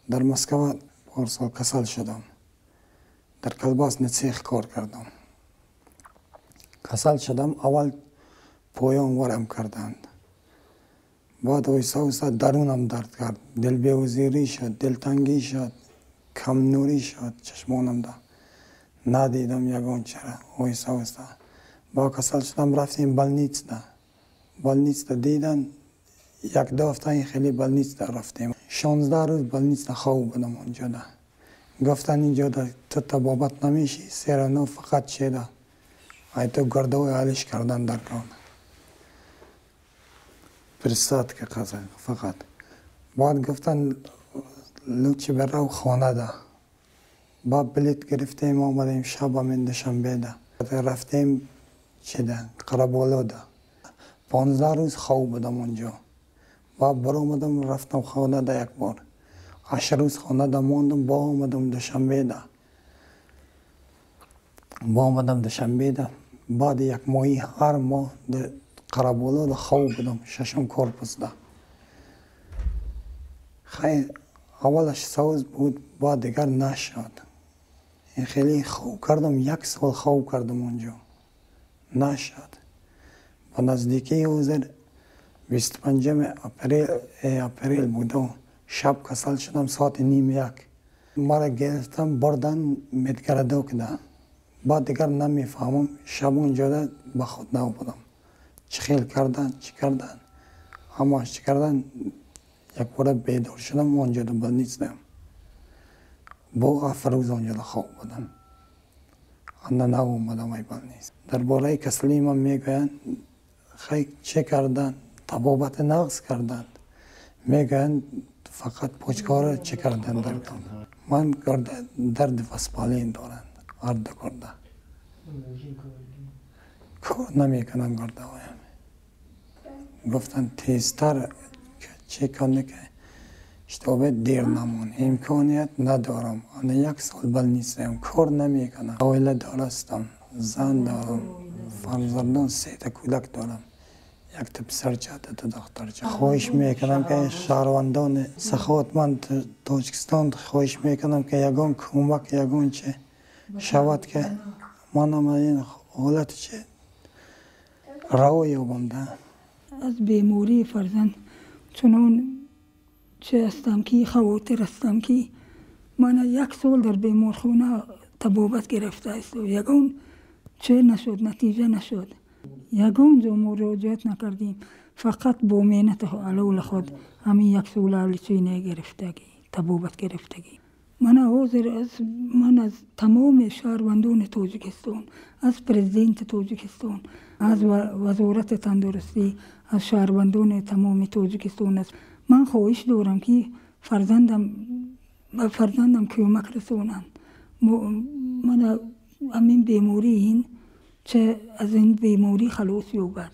Дар Москва парсол касал шудам. Дар колбасный цех кор кардам. Касал шудам, аввал поён варам карданд. Баъд оҳиста оҳиста дарунам дард кард. Дилбеҳузурӣ шуд, дилтангӣ шуд, камнурӣ шуд чашмонамда. Надидам ягон чара, оҳиста оҳиста. Баъд касал шудам, рафтем больницада. Больницада дидан, як ду ҳафта ин хеле больницада рафтем. 16 рӯз больницада хоб будам онҷода. Гуфтанд, инҷода ту табобат намешӣ, всё равно фақат чеда. Ай ту гурдаҳои алиш кардан дар кор. Пересадка фақат. Баъд гуфтанд, лучше бирав хонада. Баъд билет гирифтем, омадем шаб ҳамин Душанбеда. Рафтем чида, Қараболода. 15 рӯз хоб будам онҷо. Баъд баромадам, рафтам хонада як бор. 8 рӯз хонада мондам, бо омадам Душанбеда. Бо омадам Душанбеда. Баъди як моҳи ҳар моҳ Қараболода хоб будам, шашум корпусда. Хайр, аввалаш соз буд, баъд дигар нашуд. Ин хеле хоб кардам, як сол хоб кардам онҷо. Нашуд. Ба наздикии ҳозир 25 апрел буда, шаб касал шудам, соати 12:30. Мара гирифтам, бурдан медгородокда. Баъд дигар намефаҳмам, шаб онҷода ба худ набудам. Чӣ хел кардан, чӣ кардан, ҳамааш чӣ кардан, якбора бедор шудам, онҷода больницадаам. Бо 7 рӯз онҷода хоб будам. Анда наомадам ай больница. Дар бораи касалии ман мегӯянд, хай чӣ кардан, табобати нағз карданд. Мегӯянд, фақат почкаҳоро чӣ кардан дар кор. Ман гурда дарди воспаление доранд, ҳар ду гурда. Кор намекунанд гурдаҳоям. Гуфтанд, тезтар чӣ кунӣ, ки чтобы дер намон. Имконият надорам. Ана як сол больницаям, кор намекунам. Оиладор ҳастам, зан дорам, фарзандон, сета кӯдак дорам. Якта писарча, дута духтарча. Хоҳиш мекунам, ки шаҳрвандони саховатманд Тоҷикистон, хоҳиш мекунам, ки ягон кӯмак, ягон чи шавад, ки манам аз ин ҳолати чи раво ёбам да. Аз бемории фарзанд чунон чӣ ҳастам, ки хавотир ҳастам, ки ман як сол дар беморхона табобат гирифтааст, ягон чӣ нашуд, натиҷа нашуд. Ягон ҷо муроҷиат накардем, фақат бо меҳнати ҳалоли худ ҳамин як сола лечение гирифтагӣ, табобат гирифтагӣ. Мана ҳозир ман аз тамоми шаҳрвандони Тоҷикистон, аз президенти Тоҷикистон, аз Вазорати тандурустӣ, аз шаҳрвандони тамоми Тоҷикистон аст, ман хоҳиш дорам, ки фарзандам ба фарзандам кӯмак расонанд. Мана ҳамин бемории ин че аз ин беморӣ халос ёбад.